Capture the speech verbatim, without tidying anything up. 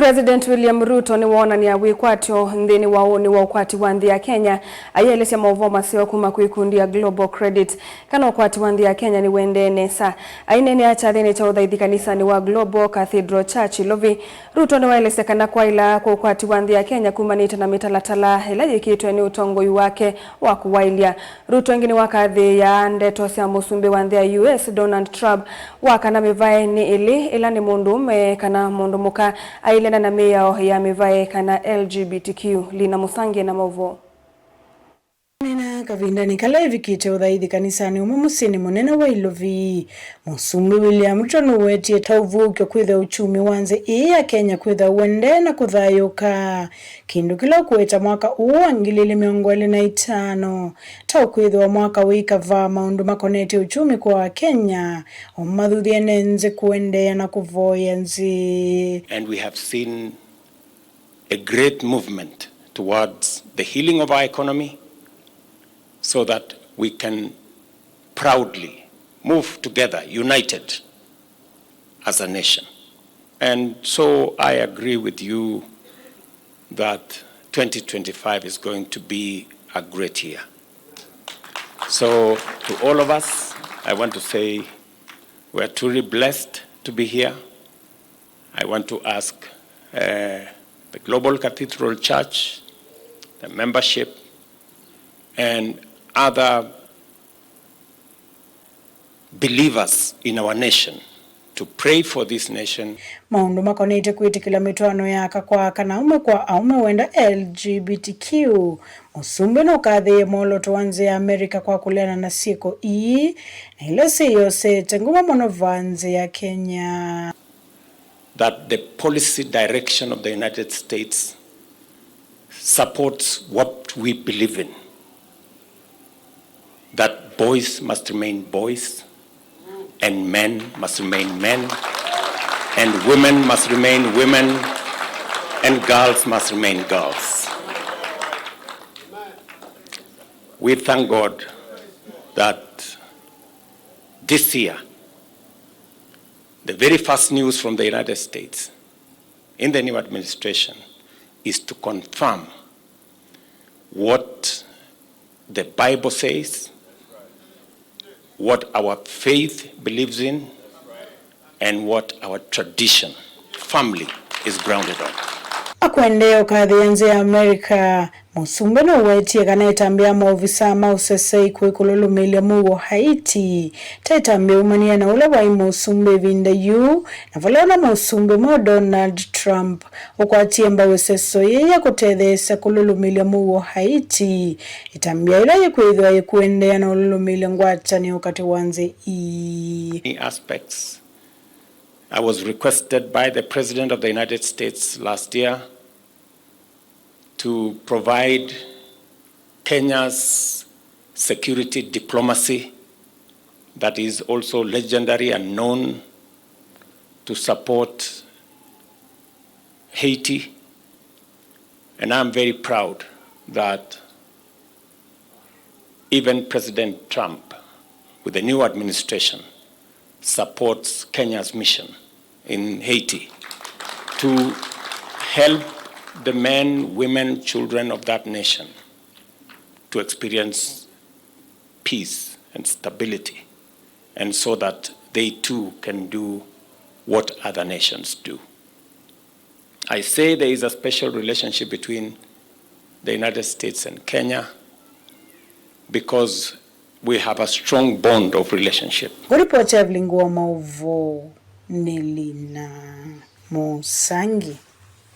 President William Ruto nĩwoonany'a wĩkwatyo nthĩnĩ wa ũnĩ wa ũkwati wa nthĩ ya Kenya, ayĩelesya maũvoo maseo kuma kwĩ ikundi ya Global Credit kana ũkwati wa nthĩ ya Kenya nĩwendee nesa. Aineenea kyathĩnĩ kya ũthaithi kanisanĩ wa Global Cathedral Church Ilovi, Ruto nĩwaelesya kana kwaĩla kwa ũkwati wa nthĩ ya Kenya kumanĩte na mĩtalatala ĩla yĩkĩtwe nĩ ũtongoi wake wa kũwaĩlya. Ruto ĩngĩ nĩwakathĩĩa ndeto sya mũsumbĩ wa nthĩ ya U S Donald Trump wa kana mĩvae nĩ ĩlĩ, ĩla nĩ mũndũũme kana mũndũ mũka ailena na mĩao ya mĩvae kana L G B T Q. Lina Mũsangi na maũvoo. Nena kavindanĩ kala evikĩte ũthaithi kanisanĩ ũmwe mũsyĩnĩ mũnene wa Ilovi, Mũsumbĩ William Ruto nũwetie ta ũvuũkyo kwĩthĩwa uchumi wa nthĩ ĩĩ ya Kenya kwĩthĩwa ũendee na kũthayũũka, kĩndũ kĩla ũkũweta mwaka ũũ wa ngili ilĩ mĩongo ĩlĩ na itano ta ũkwĩthĩwa mwaka wĩ kavaa maũndũ makonetye uchumi kwa Akenya, o mathuthye ene nthĩ kũendeea na kũvoya nthĩ. And we have seen a great movement towards the healing of our economy so that we can proudly move together, united as a nation. And so I agree with you that twenty twenty-five is going to be a great year. So, to all of us, I want to say we are truly blessed to be here. I want to ask, uh, the Global Cathedral Church, the membership, and other believers in our nation to pray for this nation. Maũndũ makonetye kwĩtĩkĩla mĩtwaano ya aka kwa aka na aũme kwa aũme wenda L G B T Q. Mũsumbĩ nũkathĩĩe mwolooto wa nthĩ ya America kwa kũleana na syĩko ii, na ila syĩyosete nguma mũno vaa nthĩ ya Kenya. That the policy direction of the United States supports what we believe in, that boys must remain boys, and men must remain men, and women must remain women, and girls must remain girls. We thank God that this year, the very first news from the United States in the new administration is to confirm what the Bible says, what our faith believes in, and what our tradition, family, is grounded on. Akũendeea ũkathĩĩa nthĩ ya America, Mũsumbĩ nũwetie kana ĩtambya ya maovisaa ma ũsesei kwĩ kũlũlũmĩĩlya mũuo Haiti ta ĩtambya yaumanĩe na ũla waĩ mũsumbĩ ĩvinda yu, na vala ũla mũsumbĩ mweũ Donald Trump ũkwatie mbau ĩseso yĩĩ ya kũtetheesya kũlũlũmĩĩlya mũuo Haiti, ĩtambya yĩla yĩkwĩthĩwa yĩkũendeea na ũlũlũmĩĩlya ngwatanĩo katĩ wa nthĩ ii. Many aspects. I was requested by the President of the United States last year to provide Kenya's security diplomacy that is also legendary and known to support Haiti. And I'm very proud that even President Trump, with the new administration, supports Kenya's mission in Haiti to help the men, women, children of that nation to experience peace and stability, and so that they too can do what other nations do. I say there is a special relationship between the United States and Kenya because we have a strong bond of relationship. Ngũripoti ya vilingi wa maũvoo nĩ Lina Mũsangi.